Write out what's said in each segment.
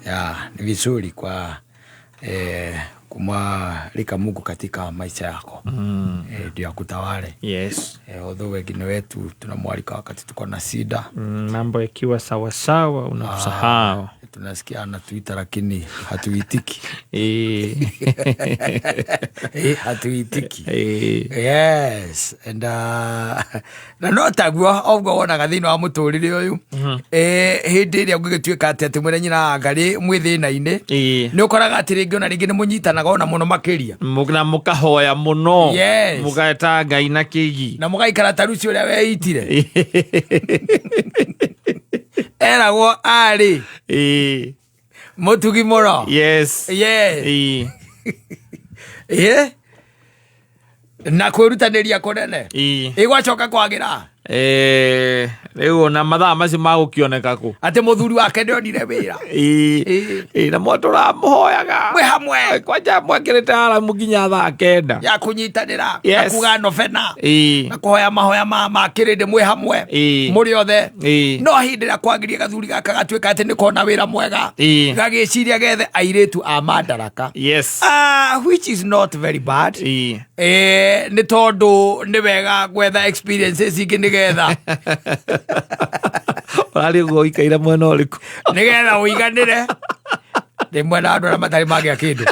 Ya, ni vizuri kwa kumwalika Mungu katika maisha yako ndio akutawale. Although wengine wetu tunamwalika wakati tuko na shida. Mambo yakiwa sawasawa unakusahau. Tunasikia anatuita lakini hatuitiki. Hatuitiki. Yes, and na no taguo oguo wonaga thĩinĩ wa mũtũrĩre ũyũ, hĩndĩ ĩrĩa ũngĩgĩtuĩka atĩ mwene nyina wa ngarĩ mwĩ thĩna-inĩ, nĩ ũkoraga atĩ rĩngĩ ona rĩngĩ nĩ mũnyitanaga ona mũno makĩria. Na mũkahoya mũno. Mũgeta Ngai na kĩgi. Na mũgaikara ta Lucy ũrĩa weitire. Eragwo arĩ mũtugi mũno. Na kwĩrutanĩria kũnene. Ĩgwacoka kwagĩra. Rĩu ona mathaa macio magũkĩoneka kũ? Atĩ mũthuri wake nĩonire wĩra. Na mwatũramũhoyaga. Mwĩ hamwe. Kwanja mwekĩrĩte aramu nginya thaa 9. Ya kũnyitanĩra. Na kuga novena. Na kũhoya mahoya ma kĩrĩndĩ mwĩ hamwe. Mũrĩ othe. No hĩndĩ ĩrĩa kwagĩria gathuri gaka gatuĩka atĩ nĩ kona wĩra mwega. Gagĩciria gethe airĩtu a Madaraka. Which is not very bad. Nĩ tondũ nĩ wega gwetha experiences ingĩ nĩgetha Ũrarĩ ũguo ũikaire mwena ũrĩkũ? Nĩgetha ũiganĩre. Ndĩ mwena wa andũ arĩa matarĩ magĩa kĩndũ.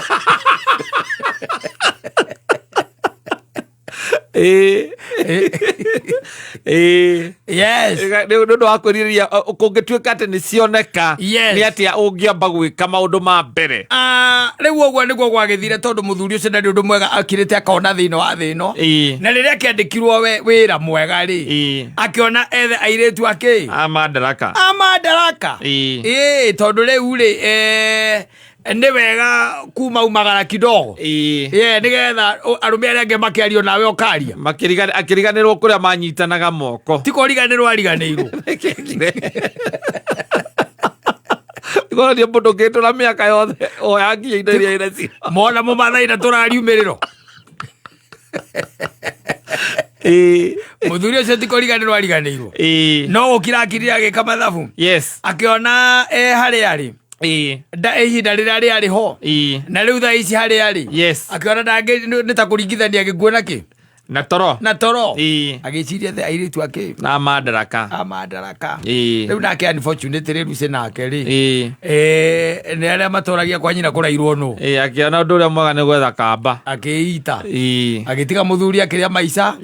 Nĩ ũndũ wa kwĩrirĩria, kũngĩtuĩka atĩ nĩ cioneka, nĩ atĩa ũngĩamba gwĩka maũndũ ma mbere? Rĩu ũguo nĩguo gwagĩthire, tondũ mũthuri ũcio ndarĩ ũndũ mwega akirĩte akona thĩinĩ wa thĩ ĩno. Na rĩrĩa akĩandĩkirwo wĩra mwega rĩ, akĩona ethe airĩtu akĩ A Madaraka. A Madaraka. Ĩĩ, tondũ rĩu rĩ, nĩ wega kuma umagara kidogo. Yeah, nĩgetha arũme arĩa angĩ makĩario nawe ũkaria. Akĩriganĩrwo kũrĩa manyitanaga moko. Ti kũriganĩrwo ariganĩirwo. Ngorwo nĩ mũndũ ũngĩtũra mĩaka yothe oya nginya indo iria ĩna cio. Mona mũmathai na tũrariumĩrĩro. Mũthuri ũcio ti kũriganĩrwo ariganĩirwo. No gũkira akirire agĩka mathabu. Akĩona harĩa arĩ. Nda ihinda rĩrĩa rĩarĩ ho. Na rĩu thaa ici harĩa arĩ. Akĩona ndangĩ nĩ ta kũringithania gĩkuũ na kĩ? Na toro. Na toro. Agĩciria the airĩtu akĩ? Na Madaraka. A Madaraka. Rĩu nake unfortunately rĩu nake rĩ. Nĩ arĩa matũragia kwa nyina kũrairwo nũ. Akĩona ũndũ ũrĩa mwega nĩ gwetha kamba. Akĩita. Agĩtiga mũthuri akĩrĩa maica.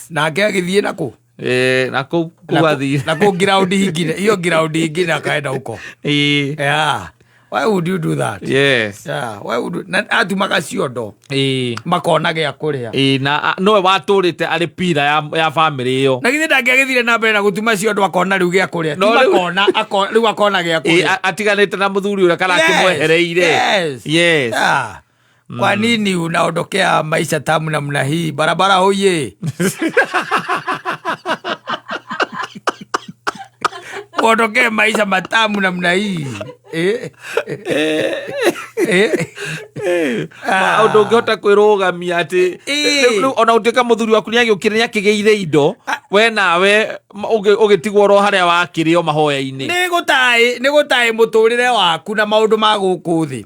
Nake agĩthiĩ na kũ? Na kũu kũu athire. Na kũu ground ingine, hiyo ground ingine akaenda huko. Yeah. Why would you do that? Yeah, why would you... Na atumaga ciondo. Makona gĩa kũrĩa. Na nowe watũrĩte arĩ pira ya family ĩyo. Na githĩ ndangĩagĩthire na mbere na gũtuma ciondo akona rĩu gĩa kũrĩa. Ti makona, rĩu akona gĩa kũrĩa. Atiganĩte na mũthuri ũrĩa kana akĩmwehereire. Yeah. Kwa nini unaondokea maisha tamu namna hii? Barabara hoye. Uondokee maisha matamu namna hii. Ũndũ ũngĩhota kwĩrũgamia atĩ rĩu ona ũtuĩka mũthuri waku nĩagĩũkire nĩakĩgĩire indo, we nawe ũgĩtigwo oro harĩa wakĩrĩ o mahoya-inĩ. Nĩ gũtaĩ mũtũrĩre waku na maũndũ ma gũkũ thĩ.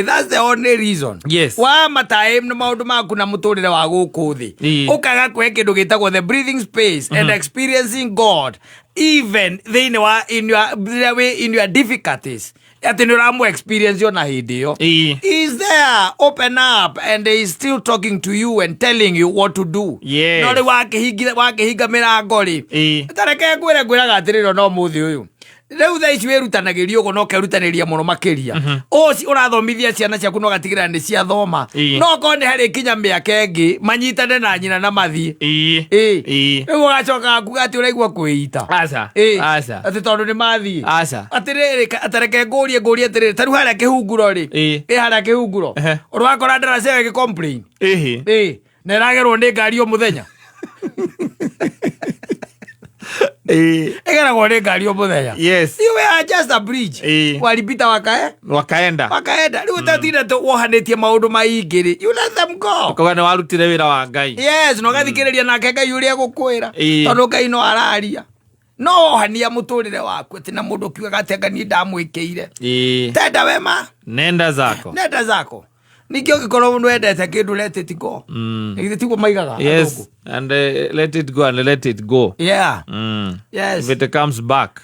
That's the only reason. Wa mataĩ na maũndũ maku na mũtũrĩre wa gũkũ thĩ. Ũkaga kũhe kĩndũ gĩtagwo the breathing space and experiencing God even thĩinĩ wa in your, rĩrĩa wĩ in your difficulties. Atĩ nĩ ũramũ experience ona hĩndĩ ĩyo. He is there, open up, and he is still talking to you and telling you what to do. No rĩu wakĩhinga mĩrango rĩ, ta reke ngwĩre, ngwĩraga atĩrĩrĩ, no mũthĩ ũyũ rĩu thaa ici wĩrutanagĩria ũguo no ũkerutanĩria mũno makĩria. Ũci ũrathomithia ciana ciaku no ũgatigĩrĩra nĩ ciathoma. No okorwo nĩ harĩ kinya mĩaka ĩngĩ manyitane na nyina na mathiĩ. Rĩu ũgacoka kuga atĩ ũraigua kwĩita. Aca. Aca. Atĩ tondũ nĩ mathiĩ. Aca. Atĩrĩrĩ, atareke ngũrie atĩrĩrĩ, ta rĩu harĩa kĩhunguro rĩ, ĩ harĩa kĩhunguro ũrakora ndaraca ĩyo ĩgĩ complain. Na ĩragerwo nĩ ngari o mũthenya. Ĩgeragwo nĩ ngari o mũthenya. You were just a bridge. Walipita wakae Wakaenda. Wakaenda. Rĩu ũtatinda wohanĩtie maũndũ maingĩ rĩ, you let them go. Ũkauga nĩ warutire wĩra wa Ngai. Yes, na ũgathikĩrĩria nake Ngai ũrĩa egũkwĩra. Tondũ Ngai no araria. No wohania mũtũrĩre waku atĩ na mũndũ ũkiugaga atĩ anga niĩ ndamwĩkĩire. Tenda wema Nenda zako. Nenda zako. Ningĩ ũngĩkorwo nĩwendete kĩndũ, let it go. Githĩ tiguo maigaga? Yes. Athũngũ? And let it go and let it go. If it comes back.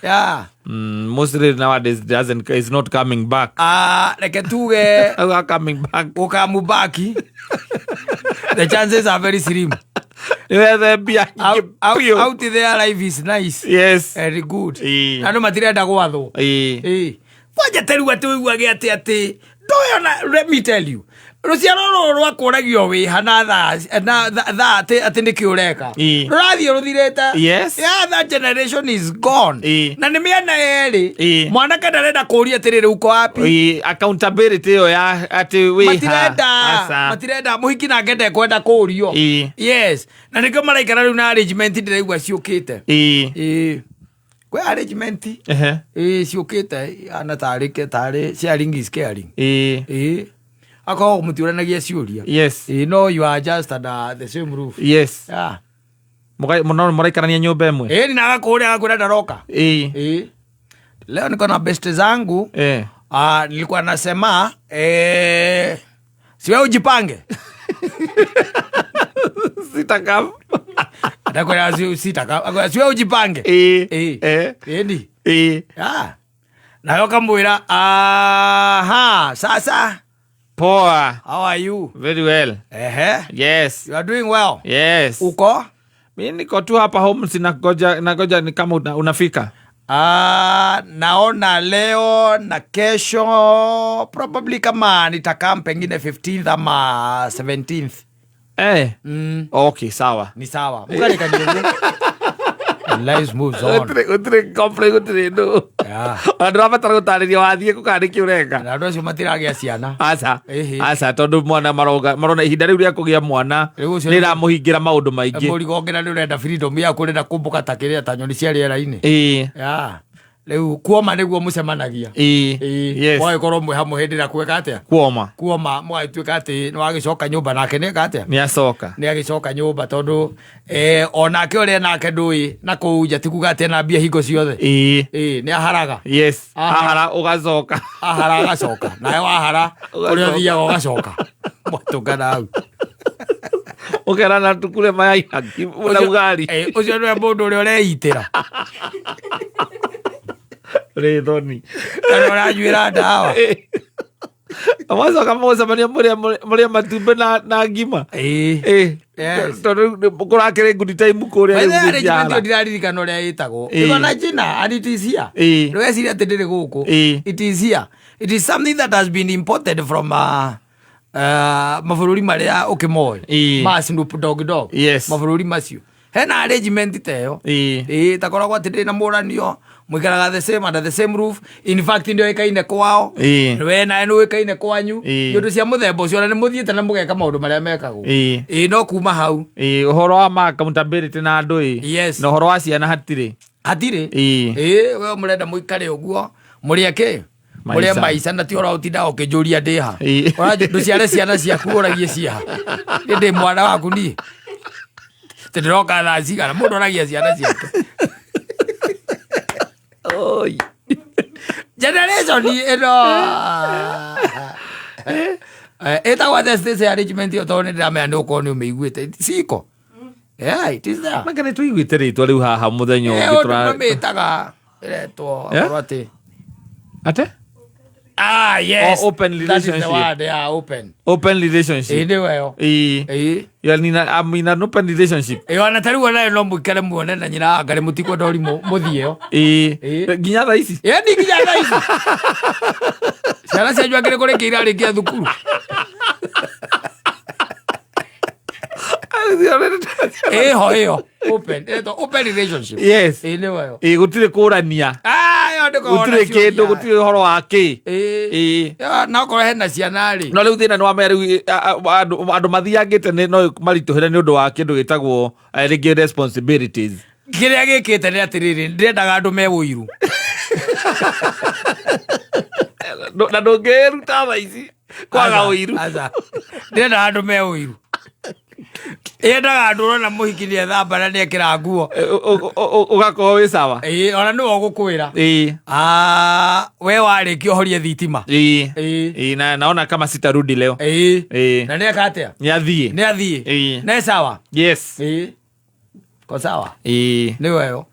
Mostly nowadays it doesn't, it's not coming back. Ah, reke tuge Are coming back. Ũkamubaki, the chances are very slim. Nĩwethe mbia out, nyingĩ out, biũ. Out there life is nice and good. Na andũ matirenda gwathwo. Ĩĩ. Kwanja ta rĩu atĩ ũiguage atĩ ndũyona, let me tell you, rũciaro rũrũ rwakũragio wĩha na thaa na thaa atĩ nĩkĩ ũreka, rũrathiĩ rũthirĩte. Yeah, that generation is gone. Na nĩ mĩena yerĩ. Mwanake ndarenda kũũria atĩrĩrĩ, uko wapi? Accountability ĩyo ya atĩ wĩha. Matirenda. Aca. Matirenda. Mũhiki nake ndekwenda kũũrio. Yes, na nĩkĩo maraikara rĩu na arrangement ndĩraigua ciũkĩte. Ĩĩ, kwĩ arrangement. Ĩĩ, ciũkĩte ana tarĩ tarĩ sharing is caring. Ĩĩ, akorwo mũtiũranagia ciũria. Ĩĩ, no you are just under the same roof. Yeah. Mũno mũraikarania nyũmba ĩmwe. Ĩĩ, na agakũrĩa agakwĩra ndaroka. Ĩĩ, leo niko na best zangu. Ah, nilikuwa nasema siwe ujipange. Sitakam. Atakwĩra sitaka, akwĩra siwe ujipange. Ĩĩ. Ĩni. Ah. Nayo kamwĩra, aha, sasa. Poa. How are you? Very well. Yes. You are doing well? Yes. Uko? Mi niko tu hapa home, sinangoja nangoja ni kama unafika. Ah, naona leo na kesho probably kama nitakam pengine 15th ama 17th. Okay, sawa. Ni sawa. Mukarĩkanĩrie. And life moves on. Gũtirĩ complain, gũtirĩ ndũ. Ona ndũrabatara gũtarĩria wathiĩ kũ kana nĩkĩ ũreka. Na andũ acio matiragĩa ciana. Aca. Ĩhĩ. Aca, tondũ mwana marona ihinda rĩu rĩa kũgĩa mwana Rĩu ũcio nĩramũhingĩra maũndũ maingĩ. Mũrigo ũngĩ na nĩ ũrenda freedom yaku, ũrenda kũmbũka ta kĩrĩa ta nyoni cia rĩera-inĩ. Yeah. Rĩu kuoma nĩguo mũcemanagia. Mũgagĩkorwo mwĩ hamwe hĩndĩ ĩrĩa kweka atĩa? Kuoma. Kuoma, mũgagĩtuĩka atĩ nĩ wagĩcoka nyũmba nake nĩeka atĩa? Nĩacoka. Nĩ agĩcoka nyũmba tondũ onake ũrĩa nake ndũĩ na kũu nja ti kuga atĩ ena mbia hingo ciothe. Ĩĩ, nĩ aharaga. Ahara. Ahara ũgacoka. Ahara agacoka. Nawe wahara kũrĩa ũthiaga ũgacoka. Mwatũngana hau. Ũkerana tukure mayai na ugali. Ũcio nĩwe mũndũ ũrĩa ũreitĩra. Rĩ thoni. Kana ũranyuĩra ndawa. Mwacoka mũgũcemania mũrĩe matumbĩ na ngima. Yes. Tondũ kũrakĩrĩ good time kũrĩa By the rĩu way, arrangement gĩciara. ĩyo ndiraririkana ũrĩa ĩtagwo. Ĩko na jina and it is here. Ndũgeciria atĩ ndĩrĩ gũkũ. It is here. It is something that has been imported from mabũrũri marĩa ũkĩmoĩ. Ma Snoop Dogg Dogg. Mabũrũri macio. Hena arrangement ta ĩyo. Ĩĩ, takoragwo atĩ ndĩrĩ na mũranio, mũikaraga the same under the same roof. In fact, nĩoĩkaine kwao. We nawe nĩũĩkaine kwanyu. Nĩ ũndũ cia mũthemba ũcio, na nĩ mũthiĩte na mũgeka maũndũ marĩa mekagwo. Ĩĩ, no kuma hau. Ũhoro wa ma accountability na andũ ĩ. Na ũhoro wa ciana hatirĩ. Hatirĩ. Ĩĩ, we mũrenda mũikare ũguo, mũrĩe kĩ? Mũrĩe Maica. maica na ti ũra ũtindaga ũkĩnjũria ndĩ ha. Ndũciare ciana ciaku ũragie ciaha. Nĩ ndĩ mwana waku niĩ. Tĩ ndĩroka thaa cigana, mũndũ oragia ciana ciake. Oi. Generation ĩno ĩtagwo the state arrangement ĩyo, tondũ nĩ ndĩramenya nĩ ũkorwo nĩ ũmĩiguĩte ciko. Yeah, it is there. Manga nĩ tũiguĩte rĩtwa rĩu haha mũthenya ũngĩ. Ũndũ mamĩtaga ĩretwo akorwo atĩ Ate? Ah, yes. Oh, open That is the relationship. word, yeah, open. Open relationship. Ĩĩ, nĩyo ĩyo. Ĩĩ. You are in a, I'm in an open relationship. Ĩyo ona ta rĩu onayo no mũikare muone na nyina wa ngarĩ mũtikwenda ũrimũ mũthiĩ ĩyo. Ĩĩ. Nginya thaa ici. Ĩĩ, ni nginya thaa ici. Ciana cianyu akĩrĩ kũrĩkia irarĩkia thukuru. Ĩho ĩyo. Open. Ĩtwo open relationship. Yes. Ĩĩ, nĩyo ĩyo. Ĩĩ, gũtirĩ kũrania. Ah, ĩyo ndĩkoragwo na Gũtirĩ ciũria. kĩndũ, gũtirĩ ũhoro wa kĩ. Ĩĩ. Ĩĩ. Ĩyo, na okorwo hena ciana rĩ. No rĩu thĩna nĩ wamenya rĩu andũ mathiangĩte nĩ no maritũhĩre nĩ ũndũ wa kĩndũ gĩtagwo rĩngĩ responsibilities. Kĩrĩa gĩkĩte nĩ atĩrĩrĩ, ndĩrendaga andũ me ũiru. Na ndũngĩruta thaa ici kwaga Aca, ũiru. aca. Ndĩrendaga andũ me ũiru. Yendaga andũ ũrona mũhiki nĩ ethamba na nĩ ekĩra nguo. Ũgakorwo wĩ sawa. Ĩĩ, ona nĩwe ũgũkwĩra. Ah, we warĩkia ũhorie thitima. Ĩĩ. Ĩĩ, na naona kama sitarudi leo. Ĩĩ. Ĩĩ. Na nĩ eka atĩa? Nĩ athiĩ. Nĩ athiĩ. Ĩĩ. Nĩ sawa. Yes. Ĩĩ. Ko sawa. Ĩĩ. Nĩyo ĩyo.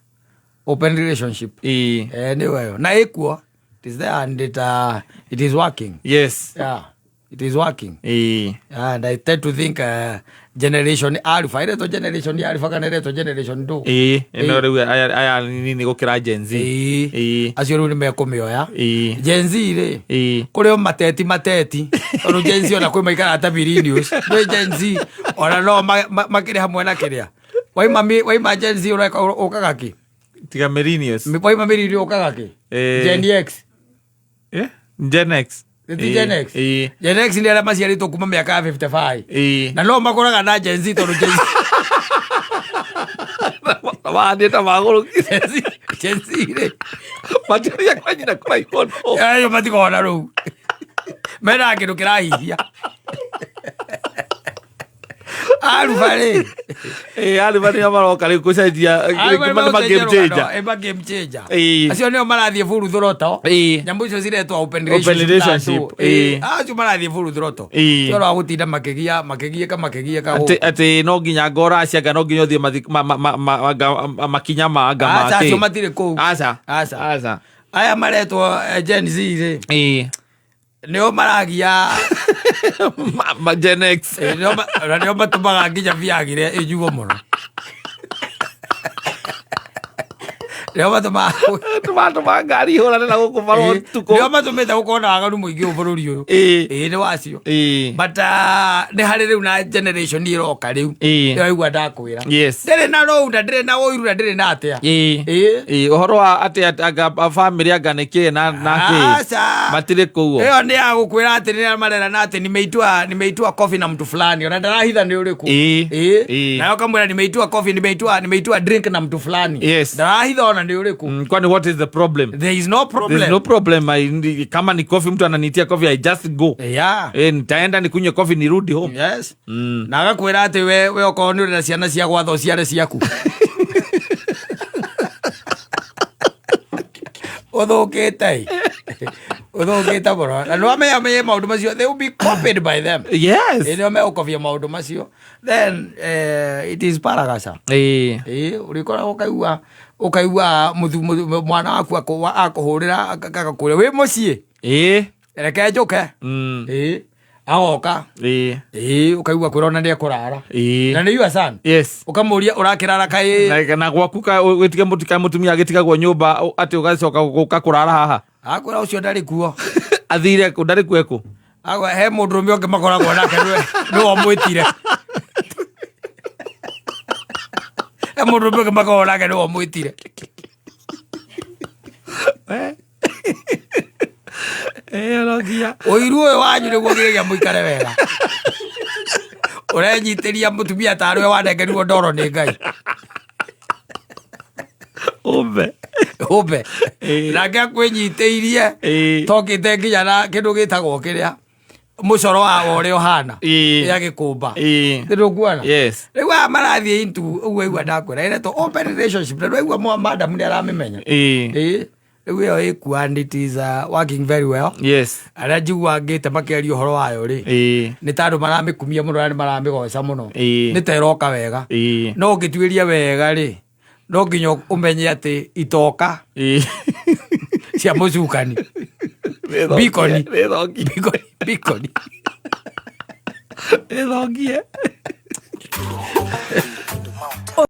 Open relationship. Ĩĩ. Eh, nĩyo ĩyo. Na ĩkuo. It is there and it is working. Yes. Yeah. It is working. Ĩĩ. And I tend to think generation alpha iretwo generation alpha kana iretwo generation do. Ĩĩ. Ĩno rĩu aya nini gũkĩra Gen Z. Ĩĩ. Ĩĩ. Acio rĩu nĩ mekũmĩoya. Ĩĩ. Gen Z rĩ, Ĩĩ. kũrĩ o mateti mateti, tondũ Gen Z ona kwĩ maikaraga ta millennials. Kwĩ Gen Z ona no makĩrĩ hamwe na kĩrĩa waima Gen Z ũreka ũkaga kĩ? Tiga millennials. Waima millennials ũkaga kĩ? Gen X. Eh? Gen X. Ti Gen X? Ĩĩ. Gen X nĩ arĩa maciarĩtwo kuma mĩaka ya 55. Ĩĩ. Na no makoraga na Gen Z, tondũ Gen Z Mahandĩte magũrũkire. Gen Z rĩ, Matiria kwa nyina kũraihu no. acio matikoragwo na rũu, mendaga kĩndũ kĩrahihia. Aruba rĩ, Ĩĩ, aruba nĩo maroka rĩu gũcenjia Aruba nĩ ma game changer. nĩ ma game changer. Ĩĩ. Acio nĩo marathiĩ full throttle. Ĩĩ. Nyamũ icio ciretwo open Open relationship. relationship, Ĩĩ. ĩĩ. Acio marathiĩ full throttle. Ĩĩ. Ti ũhoro wa gũtinda makĩgia makĩgiĩka makĩgiĩka Atĩ gũkũ. atĩ no nginya ngora cianga, no nginya ũthiĩ makinya ma anga Aca, acio makĩ. matirĩ kũu. Aca. Aca. Aca. Aya maretwo Gen Z rĩ, Ĩĩ. nĩo maragia. Gen X. Na nĩo matũmaga nginya biagire ĩnyuo mũno, nĩo matũmaga Tũmatũma ngari ihũrane na gũkũ bara ũtukũ. Nĩo matũmĩte gũkorwo na waganu mũingĩ ũyũ bũrũri ũyũ. Ĩĩ. Ĩĩ, nĩ wacio. Ĩĩ. But nĩ harĩ rĩu na generation ĩroka rĩu. Ĩĩ. Ĩraigua ndakwĩra Yes. ndĩrĩ na rũu na ndĩrĩ na ũiru na ndĩrĩ na atĩa. Ĩĩ. Ĩĩ. Ĩĩ, ũhoro wa atĩ anga bamĩrĩ anga nĩ kĩ na kĩ. Aca. Matirĩ kũu. Ĩyo nĩ ya gũkwĩra atĩ nĩ marerana atĩ nimeitua coffee na mtu fulani, ona ndarahitha nĩ ũrĩkũ. Ĩĩ. Ĩĩ. Ĩĩ. Nayo kamwĩra nimeitua coffee, nimeitua drink na mtu fulani. Yes. Ndarahitha ona nĩ ũrĩkũ. Kwani what is the problem? There is no problem. There's no problem. Kama ni coffee, mtu ananitia coffee, I just go. Eh, nitaenda nikunywe coffee nirudi home. Yes. Na agakwĩra atĩ we okorwo nĩ ũrĩ na ciana cia gwatha ũciare ciaku ũthũkĩte, ũthũkĩte mũno, na nĩ wamenya menye maũndũ macio, they will be copied by them. Yes. Ĩ, nĩo megũkobia maũndũ macio, then it is paragasa. Ĩ, ũrĩkoraga ũkaigua mwana waku akũhũrĩra agakũria wĩ mũciĩ. Reke njũke. Ĩ, agoka. Ĩ, ũkaigua kwĩra ona nĩ ekũrara. Na nĩ your son. Yes. Ũkamũria ũrakĩrara kaĩ. Na gwaku ka wĩtige mũtika mũtumia agĩtigagwo nyũmba atĩ ũgacoka gũka kũrara haha. Akwĩra ũcio ndarĩ kuo. Athire kũ? Ndarĩ kuo ekũ? Agwa he mũndũrũme ũngĩ makoragwo nake, nĩwe ũmwĩtire. He mũndũrũme ũngĩ makoragwo nake, nĩwe ũmwĩtire. Eh, no nginya. Ũiru ũyũ wanyu nĩguo nginyagia mũikare wega. Ũrenyitĩria mũtumia tarĩ we wanengerirwo ndoro nĩ Ngai. Ũmbe. Ũmbe. Nake akwĩnyitĩirie. Tokĩte nginya na kĩndũ gĩtagwo kĩrĩa mũcoro wa ũrĩa ũhana. Ya gĩkũmba. Nĩndũkuona? Yes. Rĩu aya marathiĩ into ũguo aigua ndakwĩra ĩretwo open relationship, na ndwaigua madam nĩ aramĩmenya. Ĩĩ. Rĩu ĩyo ĩkuo and it is working very well. Arĩa njiguaga ngĩte makĩaria ũhoro wayo rĩ, nĩ ta andũ maramĩkumia mũno na nĩ maramĩgoca mũno. Nĩ ta ĩroka wega. No ũngĩtuĩria wega rĩ, no nginya ũmenye atĩ itoka cia mũcukani. Bikoni. Nĩthongie. Bikoni. Bikoni. Nĩthongie.